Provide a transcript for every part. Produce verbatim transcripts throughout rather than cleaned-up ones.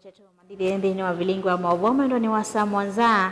Kyetu malilye nthĩnĩ wa vilingi wa maũvoo mwendwa nĩ wa saa mũonza.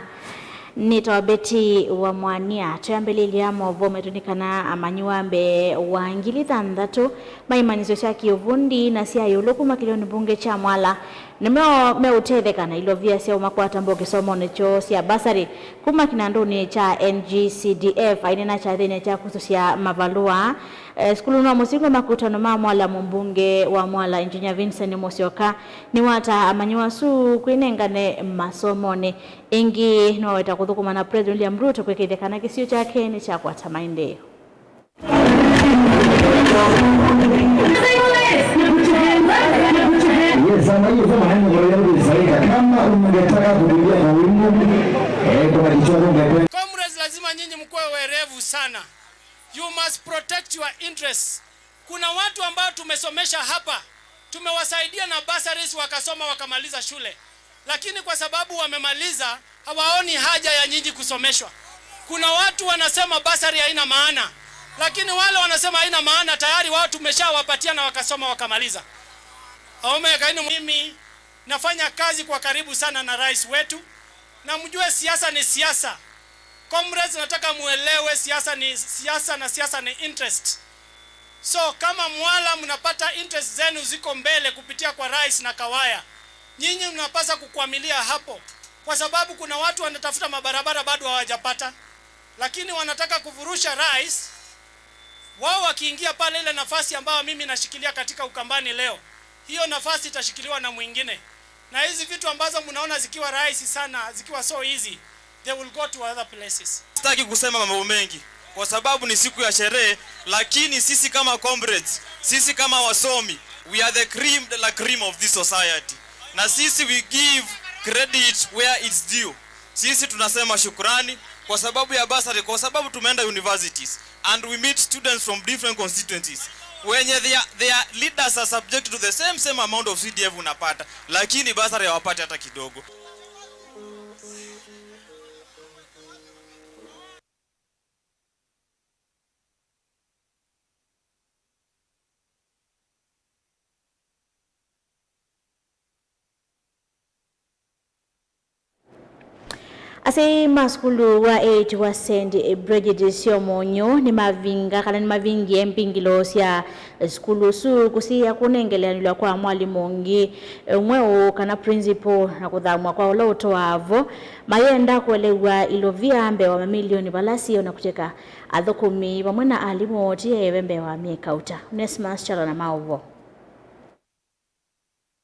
Nĩtawa Betty wa Mwania. Twĩambĩlĩlya maũvoo maitũ nĩ kana amanyĩw'a mbee wa ngili thanthatũ ma imanyĩsyo sya kĩũvundi na sya ĩũlũ kuma kĩlĩonĩ mbunge kya Mwala nĩmo meũtetheka na ilovia sya ũmakwata mboo kĩsomonĩ kyoo sya basarĩ kuma kĩnandũnĩ kya N G C D F. Aineena kyathĩnĩ kya kũsũsya mavalũa, eh, sukulunĩ wa Mũsingwa makutano ma Mwala, mũmbunge wa Mwala Engineer Vincent Musyoka nĩwataa amanyĩw'a asu kwĩnengane masomonĩ. Ĩngĩ nĩwaweta kũthũkũma na President William Ruto kwĩkĩĩthya kana kĩsio kyake nĩkyakwata maendeeo. Yes, ama hiyo sema neno kwa yale zaidi. Kama ungetaka kurudia kwa wingi, eh, kuna kichwa ungependa. Comrades, lazima nyinyi mkuwe werevu sana. You must protect your interests. Kuna watu ambao tumesomesha hapa, tumewasaidia na bursaries wakasoma wakamaliza shule. Lakini kwa sababu wamemaliza, hawaoni haja ya nyinyi kusomeshwa. Kuna watu wanasema bursary haina maana, lakini wale wanasema haina maana tayari wao tumeshawapatia na wakasoma wakamaliza. Aome kaini mimi nafanya kazi kwa karibu sana na rais wetu, na mjue siasa ni siasa. Comrades, nataka muelewe siasa ni siasa na siasa ni interest. So kama Mwala mnapata interest zenu ziko mbele kupitia kwa rais na Kawaya, nyinyi mnapaswa kukwamilia hapo, kwa sababu kuna watu wanatafuta mabarabara bado hawajapata, lakini wanataka kuvurusha rais. Wao wakiingia pale, ile nafasi ambayo mimi nashikilia katika Ukambani leo, hiyo nafasi itashikiliwa na mwingine, na hizi vitu ambazo mnaona zikiwa rahisi sana, zikiwa so easy, they will go to other places. Sitaki kusema mambo mengi kwa sababu ni siku ya sherehe, lakini sisi kama comrades, sisi kama wasomi, we are the cream de la cream of this society, na sisi we give credit where it's due. Sisi tunasema shukrani kwa sababu ya bursary, kwa sababu tumeenda universities and we meet students from different constituencies wenye their, their leaders are subject to the same, same amount of C D F unapata, lakini bursary hawapati hata kidogo. Asyai ma sukulu wa eight wa Saint Bridget Syomonyo nĩmavinga kana nĩmavingie mbingĩlo sya sukulu ũsu kũsiĩĩa kũnengeleanĩlwa kwa mwalimũ ũngĩ mweũ kana principal na kũthamw'a kwa ũla ũtũaa vo, mayenda kũelew'a ilovia mbee wa mamilioni vala syĩ, o na kũtw'ĩka athũkũmi vamwe na alimũ ti eĩve mbee wa myei kauta. Onesmus Kyalo na maũvoo.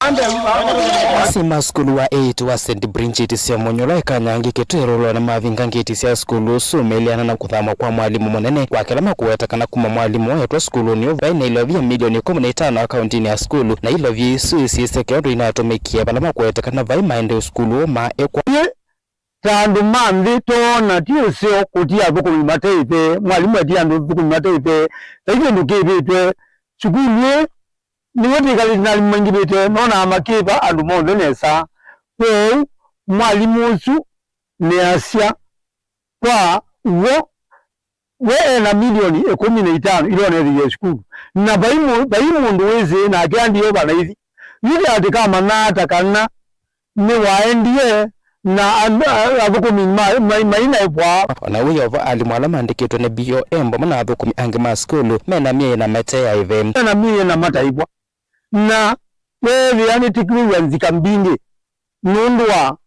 Asyai ma sukulu wa eight wa Saint Bridget Syomonyo ũla wĩ Kanyangĩ Kitwĩrũlo nĩmavinga ngeti sya sukulu ũsu meilĩana na kũthamwa kwa mwalimũ mũnene, kwa kĩla makũweta kana kuma mwalimũ waetwa sukulunĩ ũũ, vaĩ na ilovia milioni ĩkũmi na itano akauntinĩ ya sukulu, na ilovia isu syĩseke ũndũ inatũmĩkie vala makũweta kana vai maendeeo sukulu ũũ ma ĩkwa. Ta andũ ma nthĩ, twoona ti ũseo kũtia athũkũmi mate ĩve, mwalimũ etia andũ athũkũmi mate ĩve, vai kĩndũ kĩvĩtwe. Sukulu ĩĩ nĩw'o twĩkalĩte na alimũ maingĩvĩte, nonaa makĩva andũ monthe nesa. Kwoou mwalimũ ũsu nĩasya, kwa w'o, we e na milioni ĩkũmi na itano ila ũneethĩie sukulu, na vai mũ-, vai mũndũ wĩsĩ nake andie o vanaithi. Yu atĩ kamanya ata kana nĩwaendie na andũ, a-, athũkũmi ma-, ma-, mainaĩvwa. O na wĩ o vo, alimũ ala maandĩkĩtwe nĩ B O M vamwe na athũkũmi angĩ ma sukulu me na myei na mate ya ĩve. Me na myei na mataĩvwa. Na weethĩa nĩtĩkĩlĩw'a nzika mbingĩ nũndũ wa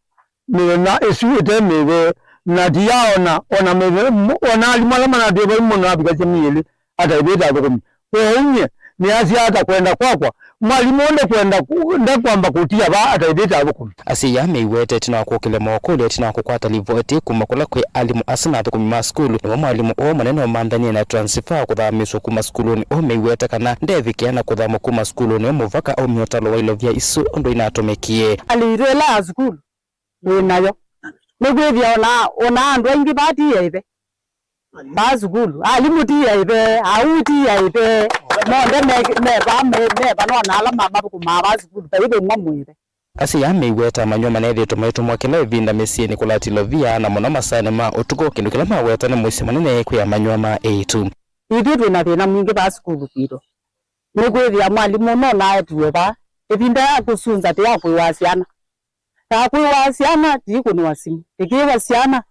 mĩthenya ĩsu ĩte mĩthee, na ti ya ona, ona mĩthenya, ona alimũ ala manatwĩe vai mũno avikasya myei ĩlĩ ataĩvĩte athũkũmi. Kwoou nyie nĩasya ata kwenda kwakwa? Mwalimũ ndekwenda ku-, ndekwamba kũtia vaa ataĩvĩte athũkũmi. Asyai aa meiweta ĩtina wa kũkĩlya mokũlyo ĩtina wa kũkwata livoti kuma kũla kwĩ alimũ asu na athũkũmi ma sukulu, nĩwe mwalimũ ũũ mũnene ũmanthanie na transfer kũthamĩsw'a kuma sukulunĩ ũũ meiweta kana ndevikĩa na kũthamwa kuma sukulunĩ ũũ mũvaka aumye ũtalo wa ilovia isu ũndũ inatũmĩkie. Alĩitwe ĩla ya sukulu wĩ nayo. Nĩkwĩthĩa ona, ona andũ aingĩ vaa ti aĩve. Vaa sukulu, alimũ ti aĩve, aui ti aĩve, monthe me, me vaa, me, me vaa, nona ala ma, mathũkũmaa vaa sukulu, vai ũmwe mũĩve. Asyai aa meiweta amanyĩw'a manethĩĩtwe maitũmwa kĩla ĩvinda mĩsyĩnĩ kũlata ilovia, na mũno masaanĩ ma ũtukũ, kĩndũ kĩla maweta nĩ mũisyo mũnene kwĩ amanyĩw'a ma eĩtu. Ithyĩ twĩ na thĩna mwingĩ vaa sukulu kwitũ. Nĩkwĩthĩa mwalimũ nona etiwe vaa, Ĩvinda ya kũsunza ti ya kwĩwaa syana. Ta kwĩwaa syana, tiikũnĩwa simũ. Ĩkĩĩwa syana,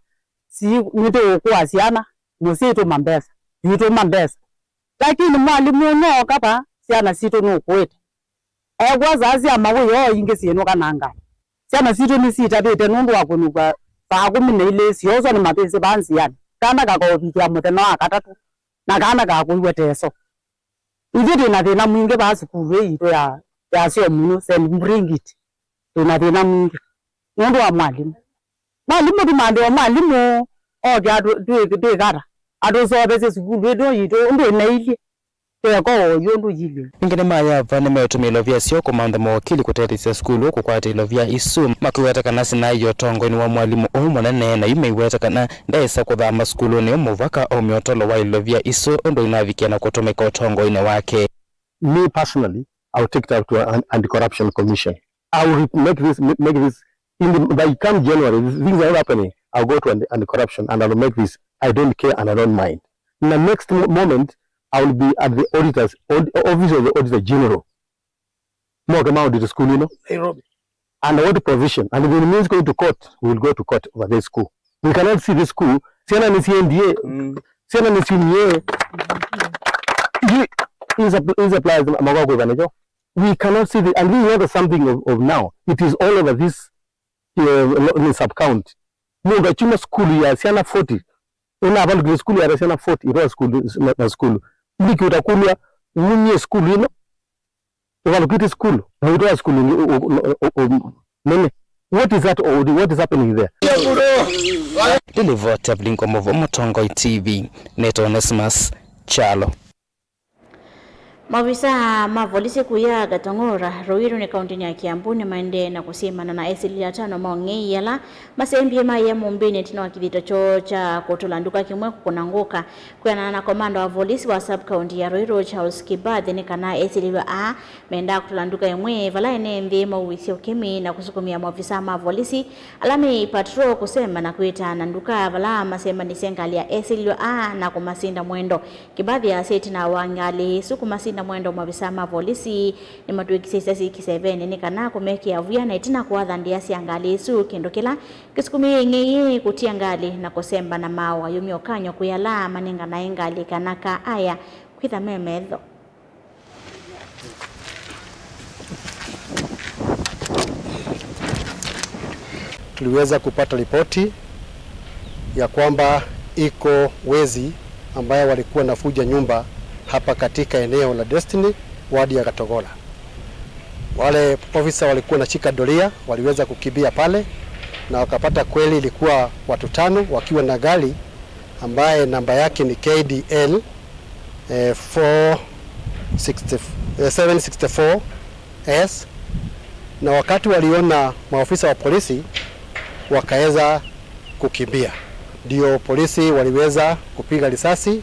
si-, nĩtũũkũa syana, mũsyĩ itũma mbesa. Yuitũma mbesa. Lakini mwalimũ ũnooka vaa, syana sitũ nũkũĩte. Ekw'a saa sya mawĩoo ingĩ syĩnũka na ngai. Syana sitũ nĩsitavĩte nũndũ wa kũnũkw'a saa kũmi na ilĩ syooswa nĩ mavĩsĩ vaa nzĩanĩ. Kana kakaũvikĩa mũthenya wa katatũ, na kana kakũiwe teso. Ithyĩ twĩ na thĩna mwingĩ vaa sukulu ĩĩ yitũ ya, ya Syomunu, Saint Bridget. Twĩ na thĩna mwingĩ nũndũ wa mwalimũ. Mwalimũ tũmanthe o mwalimũ oke atũ-, twĩ-, twĩkata, atũseũvĩsye sukulu ĩno yitũ ũndũ ĩnailye. Teko oyu ũndũ yilye. Ĩngĩ nĩmayava nĩmeũtũmĩa ilovia syoo kũmantha mawakili kũtetheesya sukulu kũkwata ilovia isu, makĩweta kana sinai ũtongoinĩ wa mwalimũ ũũ mũnene, na yu meiweta kana ndaĩsa kũthama sukulunĩ mũvaka aumye ũtalo wa ilovia isu ũndũ inavikĩa na kũtũmĩka ũtongoinĩ wake. Me personally, I will take it up to an anti-corruption commission. I will re-, make this, make this, in the, by come January, things are not happening. I'll go to anti-, anti-corruption and I'll make this. I don't care and I don't mind. In the next mo-, moment, I will be at the auditor's, aud-, office of the Auditor General. Moke ma audit school, you know. Nairobi. Under what provision? And if it means going to court, we will go to court over this school. We cannot see this school. Siana ni C N D A. Mm. Siana ni C N D A. You, is a, is a place, we cannot see the, and this is not something of, of now. It is all over this, uh, lo-, in sub-county. Mũndũ akyuma sukulu ya syana forty, ũnavalũkile sukulu ya syana forty, ĩtoa sukulu na, na sukulu. Ndiki ũtakũlya, wumie sukulu ĩno, ũvalũkĩte sukulu, na ũtoa sukulu ĩngĩ, ũ-, ũ-, ũ-, ũ-, nene. What is that, what is happening there? Nĩ livoti ya Vilingo Mũvo, Mũtongoi T V, nĩtawa Onesmus Kyalo. Maovisaa ma volisi kũya Gatong'ora, Ruiru nĩ kaũntĩnĩ ya Kiambu, nĩmaendee na kũsyĩmana na esĩlĩli atano ma ũng'ei ala masembie maĩa mũmbĩnĩ ĩtina wa kĩthito kyoo kya kũtũla nduka kĩmwe kũkũna ngũka. Kwĩanana na komanda wa volisi wa sub-county ya Ruiru, Charles Kibathi, nĩ kana esĩlĩlw'a aa mendaa kũtũla nduka ĩmwe vala ene nthĩ mauisye ũkĩmi na kũsukumĩa maovisaa ma volisi ala me patrol kũsemba na kwĩtaana nduka vala masembanisye ngalĩ ya esĩlĩlw'a aa na kũmasinda mwendo. Kibathi asya ĩtina wa ngalĩ ĩsu kũmasinda mwendo, maovisaa ma volisi nĩmatw'ĩkisye syasi kĩsevenĩ nĩ kana kũmekĩa vw'ĩa na ĩtina kũatha ndĩa sya ngalĩ ĩsu, kĩndũ kĩla kĩsukumĩie ing'ei kũtia ngalĩ na kũsemba na maaũ ayũmya ũkany'o kwĩ ala manenganae ngalĩ kana ka aya kwĩtha me metho. Tuliweza kupata ripoti ya kwamba iko wezi ambaye walikuwa wanafuja nyumba hapa katika eneo la Destiny, wadi ya Gatogola. Wale ofisa walikuwa wanashika doria, waliweza kukimbia pale na wakapata kweli ilikuwa watu tano wakiwa na gari ambaye namba yake ni K D L, eh, four sixty, eh, seven sixty-four S, na wakati waliona maofisa wa polisi wakaweza kukimbia. Ndio polisi waliweza kupiga risasi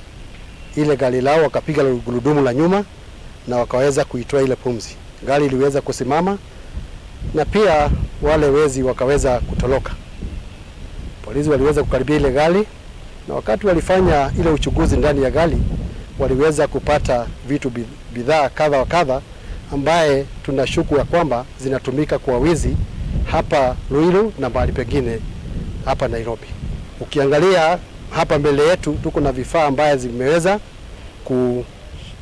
ile gari lao, wakapiga gurudumu la nyuma na wakaweza kuitoa ile pumzi. Gari iliweza kusimama na pia wale wezi wakaweza kutoroka. Polisi waliweza kukaribia ile gari, na wakati walifanya ile uchunguzi ndani ya gari, waliweza kupata vitu bi-, bidhaa kadha wa kadha ambaye tunashuku ya kwamba zinatumika kwa wizi hapa Ruiru na mahali pengine hapa Nairobi. Ukiangalia hapa mbele yetu, tuko na vifaa ambaye zimeweza ku-,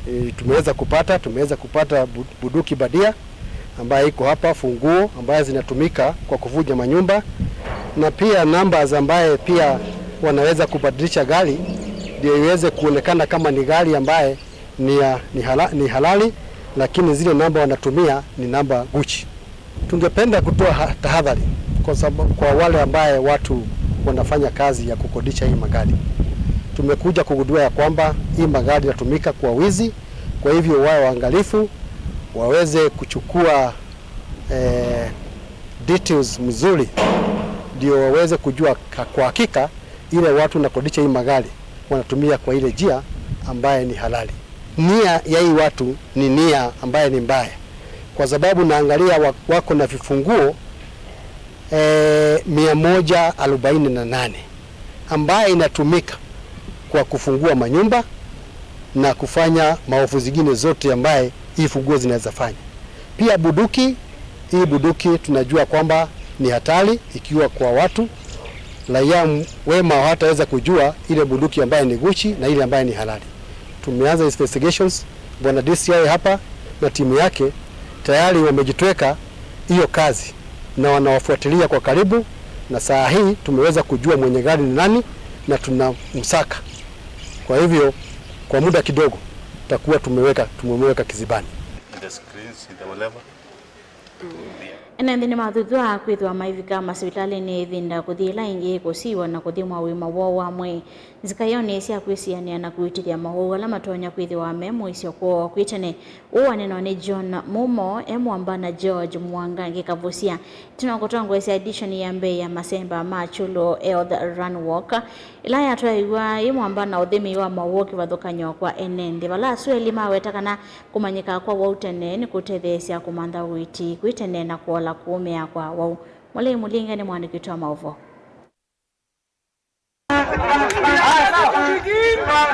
e, tumeweza kupata, tumeweza kupata bu-, bunduki bandia ambaye iko hapa, funguo ambaye zinatumika kwa kuvunja manyumba, na pia numbers ambaye pia wanaweza kubadilisha gari ndio iweze kuonekana kama ni gari ambaye ni ya, ni hala-, ni halali, lakini zile namba wanatumia ni namba gushi. Tungependa kutoa ha-, tahadhari kwa sababu, kwa wale ambaye watu wanafanya kazi ya kukodisha hii magari. Tumekuja kugundua ya kwamba hii magari inatumika kwa wizi, kwa hivyo wawe waangalifu, waweze kuchukua, eh, details mzuri, ndio waweze kujua ka-, kwa hakika ile watu wanakodisha hii magari wanatumia kwa ile njia ambaye ni halali. Nia ya hii watu ni nia ambaye ni mbaya, kwa sababu naangalia wa-, wako na vifunguo, eh, mia moja arobaini na nane ambaye inatumika kwa kufungua manyumba na kufanya maovu zingine zote ambaye hii funguo zinaweza fanya. Pia bunduki, hii bunduki tunajua kwamba ni hatari ikiwa kwa watu, raia wema hawataweza kujua ile bunduki ambaye ni gushi na ile ambaye ni halali. Tumeanza investigations, bwana D C I hapa na timu yake tayari wamejitweka hiyo kazi na wanawafuatilia kwa karibu, na saa hii tumeweza kujua mwenye gari ni nani na tunamsaka. Kwa hivyo, kwa muda kidogo tutakuwa tumeweka, tumemweka kizibani. In the screens, in the whatever. Ene nthĩ nĩmathuthwaa kwĩthĩwa maivika masivitalĩnĩ ĩvinda kũthi ĩla ĩngĩ kũsiw'a na kũthimwa ũima woo wa mwĩĩ. Nzikaĩonĩ sya kwĩsianĩa na kũitĩthya maũwau ala matonya kwĩthĩwa me mũisyo kwoo kwĩ tene. Ũũ wanenwa nĩ John Mumo e mwamba na George Mwangangi Kavusia ĩtina wa kũtongoesya edishoni ya mbee ya masemba ma Chulu Health Run Walk, ĩla yatwaĩw'a yĩ mwamba na ũthĩmi wa maũwau kĩvathũkany'o kwa ene nthĩ, vala asu elĩ maweta kana kũmanyĩka kwa wau tene nĩkũtetheesya kũmantha ũiiti kwĩ tene na kũola kũũmĩa kwa wau. Mũlei Mũlinga nĩ mũandĩki witũ wa maũvoo.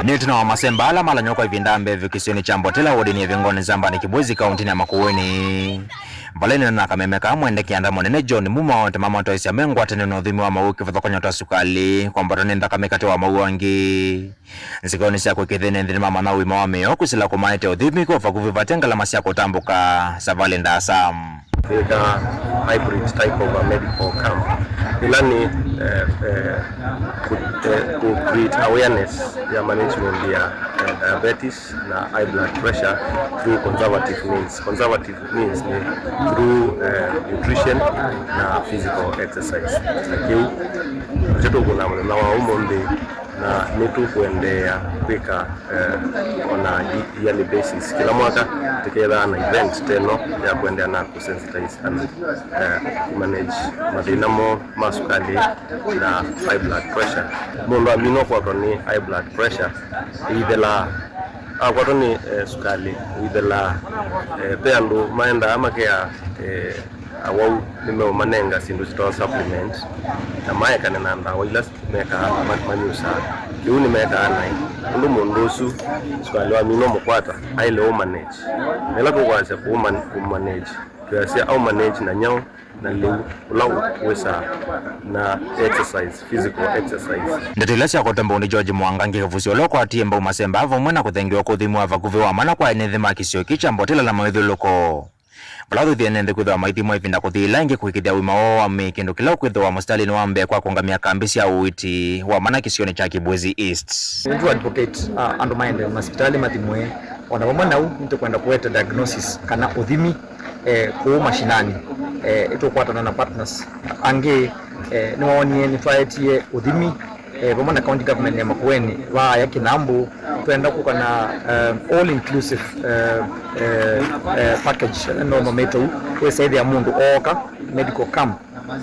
Nĩ ĩtina wa masemba ala malanywa kwa ĩvinda mbee vyũ kĩsionĩ kya Mbotela wodinĩ ya Ĩvĩngoni Nzambani Kĩbwezi kaũntĩnĩ ya Makueni, vala ĩnena na kameme kaa mwendeki andamo nene John Mumo, ota mamatoesya me ngwatanĩo na ũthĩmi wa maũwau kĩvathũkany'o ta sukalĩ, kwambatwa nĩ nthakame katĩ wa maũwau angĩ. Nzikaĩonĩ sya kwĩkĩthĩnĩ nthĩnĩ mamanya ũima wa mĩoo kwĩsĩla kũmaete ũthĩmi kwa vakuvĩ vate ngalama sya kũtambũka savalĩ ndaasa. Ĩka hybrid type of a medical camp. Ĩla nĩ, eh, eh, ku, eh, ku create awareness ya management ya, eh, diabetes na high blood pressure through conservative means. Conservative means nĩ through, eh, nutrition na physical exercise. Na kĩu nĩkyo tũkũna mũthenya wa ũmũnthĩ. Na nĩtũkũendeea kwĩka, eh, on a ye-, yearly basis. Kĩla mwaka tũkethaa na event ta ĩno ya kũendeea na kũsensitize andũ, eh, kũmanage mathĩna moo ma sukalĩ na high blood pressure. Mũndũ amina ũkwatwa nĩ high blood pressure, ĩithelaa. Akwatwa nĩ, eh, sukalĩ, ĩithelaa. Eh, ve andũ maendaa makea, eh, awau nĩmeũmanenga syĩndũ syĩtawa supplement, na maekane na ndawa ila mekaa ma-, manyusaa. Kĩu nĩmekaa naĩ. Ũndũ mũndũ ũsu sukalĩ wamina ũmũkwata, aĩle ũmanage. Na ĩla tũkwasya kũũman-, kũmanage, twĩasya aũmanage na nyaũ na lĩu ũla wĩsaa na exercise, physical exercise. Ndeto ila syakwatwa mbau nĩ George Mwangangi Kavusia, ũla ũkwatie mbau masemba vamwe na kũthengewa kwa ũthĩmi wa vakuvĩ wa mana kwa ene nthĩ ma kĩsio kĩĩ kya Mbotela na mawĩthyũlũlũko. Vala ũthuthya ene nthĩ kwĩthĩwa maithimwa ĩvinda kũthi ĩla ĩngĩ kũĩkĩĩthya ũima woo wa mĩĩ, kĩndũ kĩla ũkwĩthĩwa mũsitalĩnĩ wa mbee kwa kũũngamĩa kambĩ sya ũiiti wa mana kĩsionĩ kya Kibwezi East. Nĩtũ advocate, ah, andũ maende masivitalĩ mathimwe, o na vamwe nau nĩtũkwenda kũete diagnosis kana ũthimi, eh, kũu mashinani. Eh, nĩtũkwatana na partners angĩ, eh, nĩwoonie nĩtwaetie ũthimi eh, vamwe na county government ya Makueni, vaaya Kinambu, twenda kũka na, eh, all inclusive, eh, eh, eh, package, eh, no nometo wĩsaĩthĩa mũndũ ooka medical camp,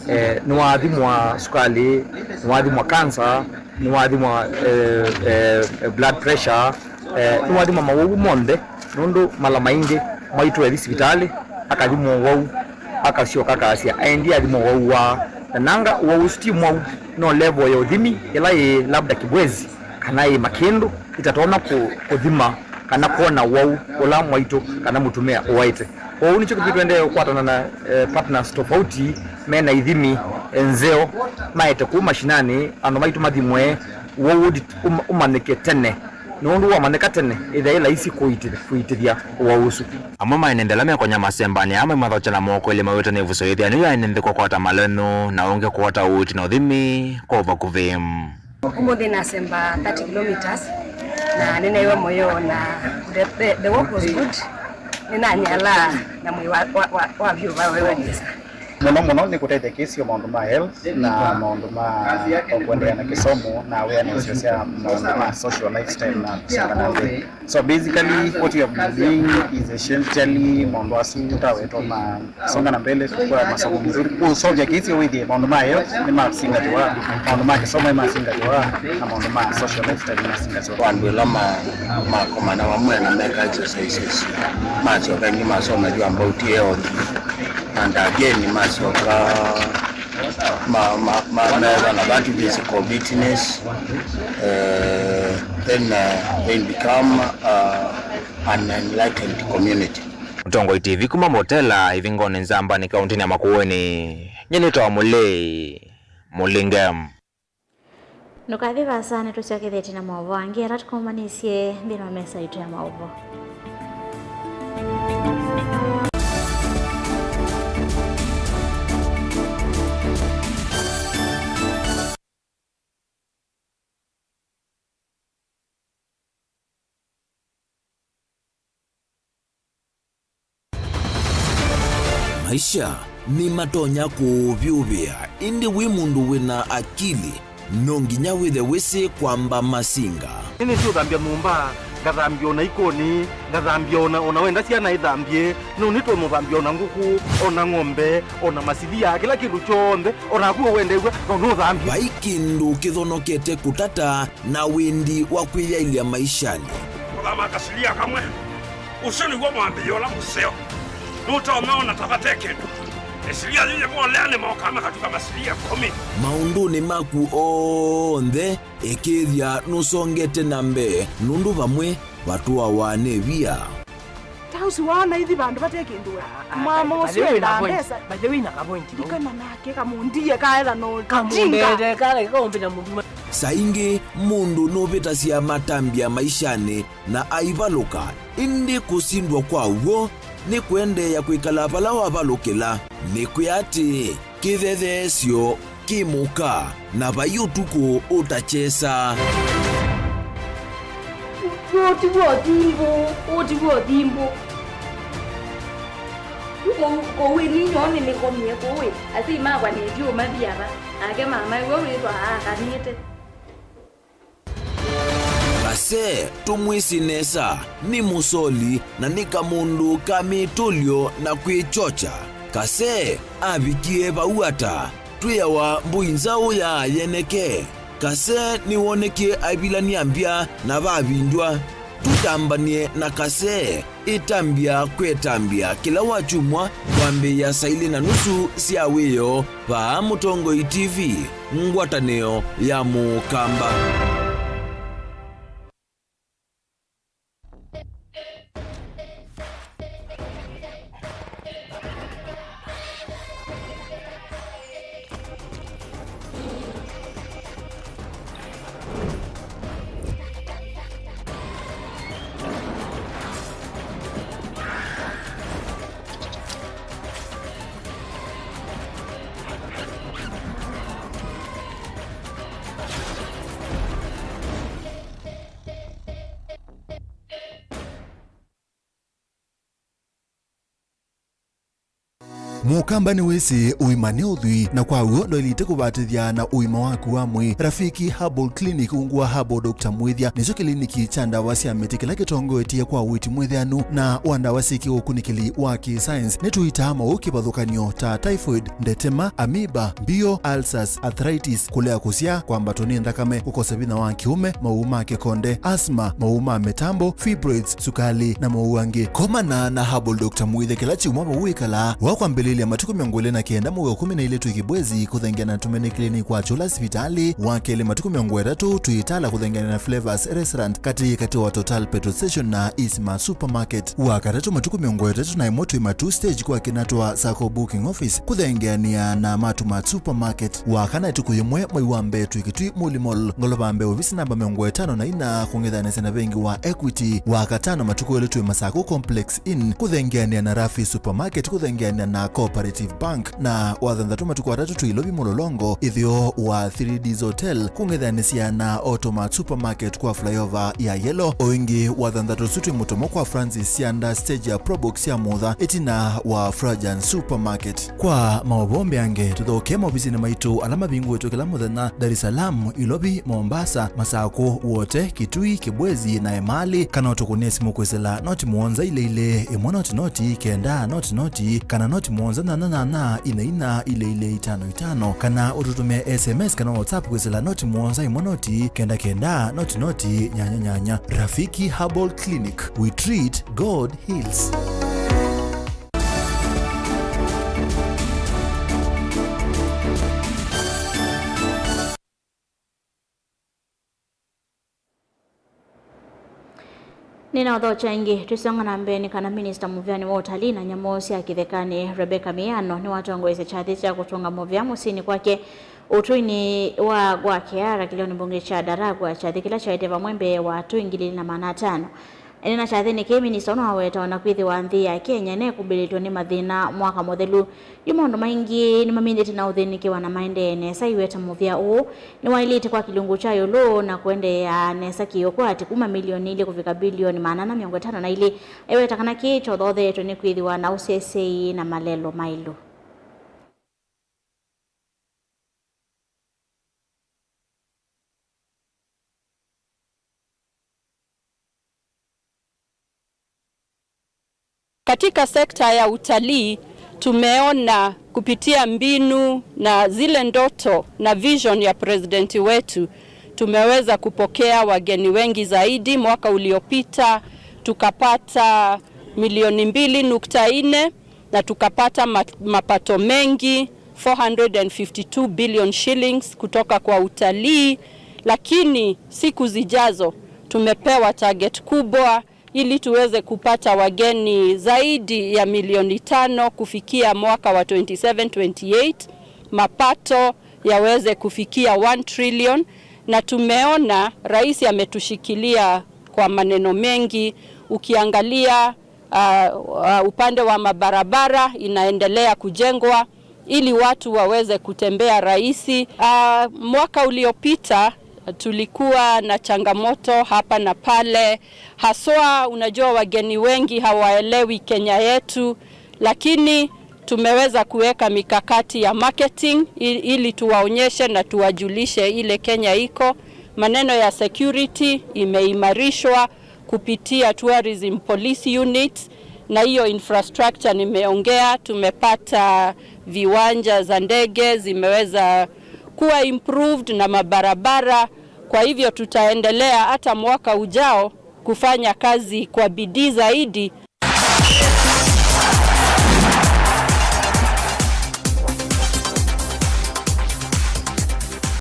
eh, nĩwathimwa sukalĩ, nĩwathimwa cancer, nĩwathimwa, eh, eh, blood pressure, eh, nĩwathimwa mawau monthe, nũndũ mala maingĩ mwaitũ ethi sivitalĩ, akathimwa ũwau, akasyoka akasya aendie athimwa ũwau wa, na nanga ũwau ũsu ti mwau, no level ya ũthimi ĩla yĩ labda Kibwezi kana yĩ Makĩndũ itatonya kũ-, kũthima kana kwona ũwau ũla mwaitũ kana mũtumĩa ũwaĩte. Kwoou nĩkyo kĩtumi tũendee kũkwatana na, eh, partners tofauti mena ithimi, eh, nzeo, maete kũu mashinani andũ maitũ mathimwe, ũwau ũthi-, ũm-, ũmanyĩke tene. Nũndũ wamanyĩka tene, ĩthĩa yĩ laisi kũitĩthya, kũitĩthya ũwau ũsu. Amwe ma ene nthĩ ala mekonya masembanĩ aa maimathokya na moko elĩ mawĩtwe nĩ ĩvuso yĩthĩanĩu ya ene nthĩ kũkwata malonzu na ũngĩ kũota ũiiti na ũthimi kwa ũvakuvĩ. Ũmũnthĩ nasemba thirty kilometers, na nĩnaĩwa mũyo, na the, the, the walk was good. Nĩnanyalaa na mwĩĩ wa, wa, wa, wa vyũ wa wewe nesa. Mũno mũno nĩ kũtethya kĩsio maũndũ ma health na maũndũ ma kũendeea na kĩsomo na awareness sya maũndũ ma social lifestyle na kũsonga na mbee. So basically what we have been doing is essentially maũndũ asu tawetwa ma songa na mbele kwa masomo mzuri. Kũsovya kĩsio wĩthĩe maũndũ ma health nĩ masingatĩwa, maũndũ ma kĩsomo nĩ masingatĩwa, na maũndũ ma social lifestyle nĩ masingatĩwa. Kwa andũ ĩla ma-, makomana vamwe na meka exercises, masyoka ĩngĩ masomethw'a about health. And again, masyoka ma, ma, ma, methwa na that physical fitness, eh, then, eh, they become, uh, an enlightened community. Mũtongoi T V kuma Motela, Ivingoni Nzambani, kaũntĩnĩ ya Makueni. Nyie nĩtawa Mũlei Mũlinge. Ndũkathi vaasa, nĩtũsyokethĩtye na maũvoo angĩ ala tũkũmanĩsye nthĩnĩ wa mesa itũ ya maũvoo. Maisha nĩmatonya kũũvyũvĩa, ĩndĩ wĩ mũndũ wĩna akili, no nginya wĩthe wĩsĩ kwamba masinga. Nĩnĩsĩ ũthambya nyũmba, ngathambya ona ikoni, ngathambya ona, ona wenda syana ithambye, no nĩtwe mũthambya ona ngũkũ, ona ng'ombe, ona masilia, kĩla kĩndũ kyonthe, onaku wendew'a no nũthambye. Vai kĩndũ kĩthonokete kũtata na wendi wa kwĩyaĩlya maishanĩ. Kũthama kasilia kamwe. Ũsu nĩw'o mwambĩĩo ũla mũseo. Nũtonya ona ta vate kĩndũ. Ĩsilia yĩyĩvolea nĩmokaa makatuka masilia ĩkũmi. Maũndũnĩ maku onthe, ĩkĩĩthya nũsongete na mbee, nũndũ vamwe vatũawa nĩ via. Ta ũsu waona ithi vandũ vate kĩndũ we. Ah, ah, mama by the ũsu way, wĩna endaa point. Mbesa. By the way, wĩna ka point vau. Ndikana nake kamũndie kaetha no tinga. Kamũndete kala kaũmbĩ na mũndũ. Saa ingĩ mũndũ nũvĩtasya matambya maishanĩ na aivalũka, ĩndĩ kũsindwa kwa w'o nĩ kũendeea kwĩkala vala wavalũkĩla. Nĩkwĩa atĩĩ, kĩthetheesyo kĩ mũka, na vai ũtukũ ũtakyesa. Ũũ ti w'o thimbũ, ũũ ti w'o thimbũ. Kũu, kũu ĩ ninyoo nĩnĩkomie kũu ĩ, asyai makwa nĩvyũ mathi ava, nake mama ĩwe wĩthwa aakanĩte. Kase, tũmwĩsĩ nesa, nĩ mũsoli na nĩ kamũndũ ka mĩtũlyo na kwĩkyokya. Kase avikie vau ata? Twĩawa mbũi nzaũ ya yeneke. Kase nĩwonekie aivilany'a mbya na vavindw'a. Tũtambany'e na Kase. Ĩtambya kwĩ ĩtambya kĩla wakyumwa kwambĩĩa saa ilĩ na nusu sya wĩoo vaa Mũtongoi T V, ngwatanĩo ya Mũkamba. Mũkamba nĩwĩsĩ ũima nĩ ũthwii, na kwa w'o ndwaĩlĩte kũvatĩthya na ũima waku wa mwĩĩ. Rafiki Herbal Clinic, ungu wa Herbal Doctor Mwĩthya, nĩkyo kĩliniki kya ndawa sya mĩtĩ kĩla kĩtongoetye kwa ũiiti mwĩthĩanu na wa ndawa syĩ kĩũkunĩkĩli wa kĩ-science. Nĩtũitaa maũũ kĩvathũkany'o ta typhoid, ndetema, amoeba, mbio, ulcers, arthritis, kũlea kũsyaa, kwambatwa nĩ nthakame, kũkosa vinya wa kĩũme, maũũ ma kĩkonde, asthma, maũũ ma mĩtambo, fibroids, sukali, na maũũ angĩ. Komana na Herbal Doctor Mwĩthya kĩla kyumwa vau wĩkalaa, wa kwambĩlĩlya matukũ mĩongo ĩlĩ na kenda mũuo kũmi na ilĩ twĩ Kibwezi kũthengeana na Tumaini Clinic kwa Kyũla sivitalĩ, wa kelĩ matukũ mĩongo ĩtatũ twĩ Itala kũthengeana na Flavors Restaurant katĩ katĩ wa Total Petrol Station na Isma Supermarket, wa katatũ matukũ mĩongo ĩtatũ na ĩmwe twĩ Matuu Stage kwa Kinatwa Sacco Booking Office kũthengeanĩa na Matumat Supermarket, wa kana ĩtukũ yĩmwe mwei wa mbee twĩ Kitui Muli Mall, ngolova mbee ovisi namba mĩongo ĩtano na ina kũng'ethanĩsya na vengi wa Equity, wa katano matukũ elĩ twĩ Masako Complex Inn kũthengeanĩa na Rafi Supermarket kũthengeanĩa na Cooperative Bank, na wa thanthatũ matukũ atatũ twĩ Ilovi Mũlolongo, ĩtheo wa Three Ds Hotel kũng'ethanĩsya na Automat Supermarket kwa flyover ya Yellow. O ĩngĩ wa thanthatũ ũsu twĩ Mũtomo kwa Francis Sianda stage ya Probox ya Mutha ĩtina wa Frajan Supermarket. Kwa maũvoo mbeange, tũthokee maovisinĩ maitũ ala mavingũĩtwe kĩla mũthenya, Dar es Salaam, Ilovi, Mombasa, Masako, Wote, Kitui, Kibwezi, na Emali, kana ũtũkũnĩe simũ kwĩsĩla noti mũonza ilĩ ilĩ, ĩmwe noti noti, kenda noti noti, kana noti mũonza nyanya nyanya, ina ina, ilĩ ilĩ, itano itano, kana ũtũtũmĩe S M S kana WhatsApp kwĩsĩla noti mũonza ĩmwe noti, kenda kenda, noti noti, nyanya nyanya. Rafiki Herbal Clinic, we treat, God heals. Nĩnaũthokya ĩngĩ, twĩsonga na mbee, nĩ kana minista mũvĩanĩ wa ũtalii na nyamũ sya kĩthekanĩ, Rebecca Miano, nĩwatongoesye kyathĩ kya kũtũnga mũvĩa mũsyĩnĩ kwake ũtũinĩ wa Gwakeara kĩlĩonĩ mbunge kya Daragwa, kyathĩ kĩla kyaĩte vamwe mbee wa atũi ngili ilĩ na maana atano. Ene na kyathĩnĩ kĩĩ, minista ũno aweta ona kwĩthĩwa nthĩ ya Kenya nĩkũmbĩlĩtwe nĩ mathĩna mwaka mũthelu, yu maũndũ maingĩ nĩmamindĩte na ũthĩnĩkĩwa na maendee nesa. Aiweta mũvĩa ũũ nĩwaĩlĩte kwa kĩlungu kya ĩũlũ na kũendeea nesa kĩũkwati kuma milioni ilĩ kũvika bilioni maana ana mĩongo ĩtano na ilĩ. Aiweta kana kĩĩ kyothothetwe nĩ kwĩthĩwa na ũseseĩ na malelũ maĩlu. Katika sekta ya utalii, tumeona kupitia mbinu na zile ndoto na vision ya president wetu, tumeweza kupokea wageni wengi zaidi. Mwaka uliopita tukapata milioni mbili nukta nne na tukapata ma-, mapato mengi, four hundred and fifty-two billion shillings, kutoka kwa utalii, lakini siku zijazo tumepewa target kubwa ili tuweze kupata wageni zaidi ya milioni tano kufikia mwaka wa twenty-seven twenty-eight, mapato yaweze kufikia one trillion, na tumeona rais ametushikilia kwa maneno mengi. Ukiangalia, ah, ah, upande wa mabarabara inaendelea kujengwa ili watu waweze kutembea rahisi. Ah, mwaka uliopita tulikuwa na changamoto hapa na pale, haswa, unajua, wageni wengi hawaelewi Kenya yetu, lakini tumeweza kuweka mikakati ya marketing i-, ili tuwaonyeshe na tuwajulishe ile Kenya iko. Maneno ya security imeimarishwa kupitia tourism police units, na hiyo infrastructure nimeongea, tumepata viwanja za ndege zimeweza kuwa improved na mabarabara. Kwa hivyo tutaendelea hata mwaka ujao kufanya kazi kwa bidii zaidi.